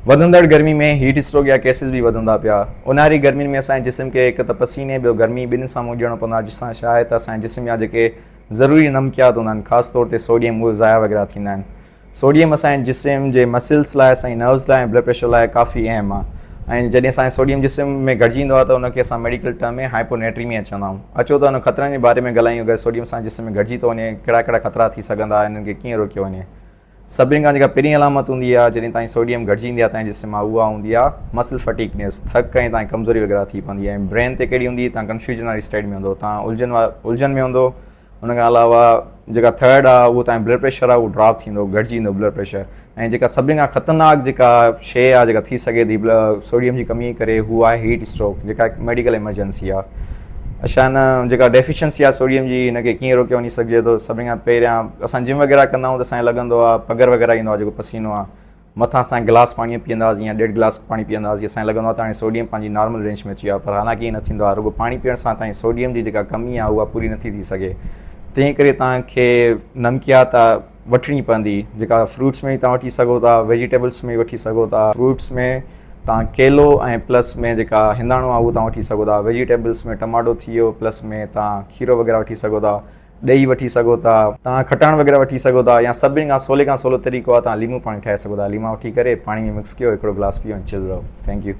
وڌندڙ گرمي ۾ heat stroke جا ڪيسز به وڌندا پيا. اونهاري گرمين ۾ اسان جي جسم کي هڪ ته پسيني ٻيو گرمي ٻنهي سان منهن ڏيڻو پوندو آهي جنهن سان ڇا آهي ته اسان جي جسم جا جيڪي ضروري نمڪيات هوندا آهن خاص طور تي سوڊيم اهي ضايع وغيره ٿيندا آهن. سوڊيم اسان جي جسم جي مسلز لاء اسان جي نروز لاء ۽ بلڊ پريشر لاء ڪافي اهم آهي ۽ جڏهن اسان جو سوڊيم جسم ۾ گهٽجي ايندو آهي ته ان کي اسان ميڊيڪل ٽرم ۾ هائپونيٽريميا چوندا آهيون. اچو ته ان خطرن جي باري ۾ ڳالهايون اگر سوڊيم اسان جي جسم ۾ گهٽجي ٿو وڃي ڪهڙا ڪهڙا خطرا ٿي سگهندا انهن کي ڪيئن روڪيو وڃي. سڀني کان جيڪا پهرين علامت هوندي آهي جڏهن تائين سوڊيم گهٽجي ايندي آهي تنهن جسم مان اها هوندي آهي مسل فٽيگنيس ٿڪ ۽ تائين ڪمزوري وغيره ٿي پوندي آهي ۽ برين تي ڪهڙي هوندي تان ڪنفيوزن واري اسٽيٽ ۾ هوندو تان الجهن الجهن ۾ هوندو ان کان علاوه جيڪا ٿرڊ آهي اهو تان بلڊ پريشر آهي اهو ڊراپ ٿيندو گهٽجي ايندو بلڊ پريشر ۽ جيڪا سڀني کان خطرناڪ جيڪا شيء آهي جيڪا ٿي سگهي ٿي سوڊيم جي ڪمي ڪري هو آهي هيٽ اسٽروڪ جيڪا هڪ ميڊيڪل ايمرجنسي آهي اڇا هن جيڪا ڊيفيشنسي آهي سوڊيم جي هن کي ڪيئن روڪيو وڃي سگهجي ٿو سڀني کان پهريان اسان جم وغيره ڪندا آهيون ته اسان کي لڳندو آهي پگهر وغيره ايندو آهي جيڪو پسينو آهي مٿان اسان گلاس پاڻي پيئنداسين يا ڏيڍ گلاس پاڻي پيئنداسين اسان کي لڳندو آهي ته هاڻي سوڊيم پنهنجي نارمل رينج ۾ اچي ويو آهي پر حالانڪه ائين نه ٿيندو آهي رڳو پاڻي پيئڻ سان تائين سوڊيم جي جيڪا ڪمي آهي اها پوري نٿي ٿي سگهي تنهن ڪري توهان کي نمڪيات وٺڻي پوندي جيڪا فروٽس ۾ به توهان وٺي سگهو ٿا ويجيٽيبلس ۾ وٺي سگهو ٿا فروٽس ۾ توهان ڪيلو ۽ پلس ۾ جيڪا هنداڻو آهي اهو توهان وٺي سگهو ٿا ويجيٽيبلس ۾ ٽماٽو ٿي ويو پلس ۾ توهان کيرو وغيره وٺي سگهو ٿا ڏهي وٺي سگهو ٿا توهان کٽاڻ وغيره وٺي سگهو ٿا يا سڀني کان سولي کان سولو طريقو آهي توهان ليمو پاڻي ٺاهي سگهو ٿا ليما وٺي ڪري پاڻي ۾ مڪس ڪيو هڪڙو گلاس پيو ۽ چل رهو thank you.